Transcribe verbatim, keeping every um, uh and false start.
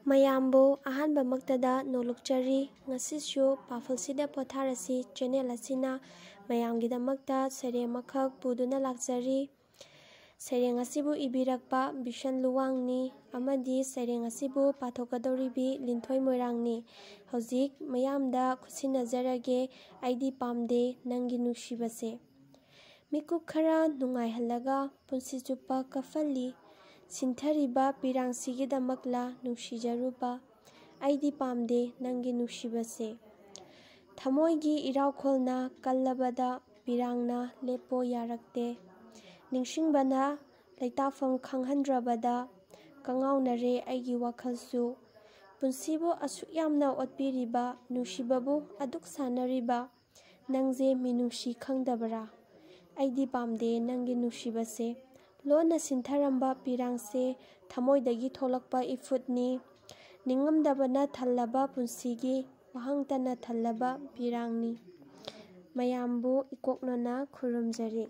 ꯃꯌꯥꯝꯕꯨ ꯑꯍꯥꯟꯕꯃꯛꯇꯗ ꯅꯣꯂꯨꯛꯆꯔꯤ꯫ ꯉꯁꯤꯁꯨ ꯄꯥꯐꯜꯁꯤꯗ ꯄꯣꯊꯥꯔꯁꯤ ꯆꯦꯅꯦꯜ ꯑꯁꯤꯅ ꯃꯌꯥꯝꯒꯤꯗꯃꯛꯇ ꯁꯩꯔꯦꯡ ꯑꯃꯈꯛ ꯄꯨꯗꯨꯅ ꯂꯥꯛꯆꯔꯤ꯫ ꯁꯩꯔꯦꯡ ꯑꯁꯤꯕꯨ ꯏꯕꯤꯔꯛꯄ ꯕꯤꯁꯟ ꯂꯨꯋꯥꯡꯅꯤ ꯑꯃꯗꯤ ꯁꯩꯔꯦꯡ ꯑꯁꯤꯕꯨ ꯄꯥꯊꯣꯛꯀꯗꯧꯔꯤꯕꯤ ꯂꯤꯟꯊꯣꯏ ꯃꯣꯏꯔꯥꯡꯅꯤ꯫ ꯍꯧꯖꯤꯛ ꯃꯌꯥꯝꯗ ꯈꯨꯠꯁꯤꯟꯅꯖꯔꯒꯦ, ꯑꯩꯗꯤ ꯄꯥꯝꯗꯦ ꯅꯪꯒꯤ ꯅꯨꯡꯁꯤꯕꯁꯦ꯫ ꯃꯤꯀꯨꯞ ꯈꯔ ꯅꯨꯡꯉꯥꯏꯍꯜꯂꯒ ꯄꯨꯟꯁꯤ ꯆꯨꯞꯄ ꯀꯞꯍꯜꯂꯤ꯫ ꯁꯤꯟꯊꯔꯤꯕ ꯄꯤꯔꯥꯡꯁꯤꯒꯤꯗꯃꯛꯂ ꯅꯨꯡꯁꯤꯖꯔꯨꯕ? ꯑꯩꯗꯤ ꯄꯥꯝꯗꯦ ꯅꯪꯒꯤ ꯅꯨꯡꯁꯤꯕꯁꯦ꯫ ꯊꯃꯣꯏꯒꯤ ꯏꯔꯥꯎꯈꯣꯜꯅ ꯀꯜꯂꯕꯗ ꯄꯤꯔꯥꯡꯅ ꯂꯦꯞꯄꯣ ꯌꯥꯔꯛꯇꯦ꯫ ꯅꯤꯡꯁꯤꯡꯕꯅ ꯂꯩꯇꯥꯐꯝ ꯈꯪꯍꯟꯗ꯭ꯔꯕꯗ ꯀꯉꯥꯎꯅꯔꯦ ꯑꯩꯒꯤ ꯋꯥꯈꯜꯁꯨ꯫ ꯄꯨꯟꯁꯤꯕꯨ ꯑꯁꯨꯛ ꯌꯥꯝꯅ ꯑꯣꯠꯄꯤꯔꯤꯕ, ꯅꯨꯡꯁꯤꯕꯕꯨ ꯑꯗꯨꯛ ꯁꯥꯟꯅꯔꯤꯕ, ꯅꯪꯁꯦ ꯃꯤꯅꯨꯡꯁꯤ ꯈꯪꯗꯕꯔꯥ? ꯑꯩꯗꯤ ꯄꯥꯝꯗꯦ ꯅꯪꯒꯤ ꯅꯨꯡꯁꯤꯕꯁꯦ꯫ ꯂꯣꯟꯅ ꯁꯤꯟꯊꯔꯝꯕ ꯄꯤꯔꯥꯡꯁꯦ ꯊꯃꯣꯏꯗꯒꯤ ꯊꯣꯛꯂꯛꯄ ꯏꯐꯨꯠꯅꯤ꯫ ꯅꯤꯡꯉꯝꯗꯕꯅ ꯊꯜꯂꯕ ꯄꯨꯟꯁꯤꯒꯤ ꯋꯥꯍꯪꯇꯅ ꯊꯜꯂꯕ ꯄꯤꯔꯥꯡꯅꯤ꯫ ꯃꯌꯥꯝꯕꯨ ꯏꯀꯣꯛꯅꯅ ꯈꯨꯔꯨꯝꯖꯔꯤ꯫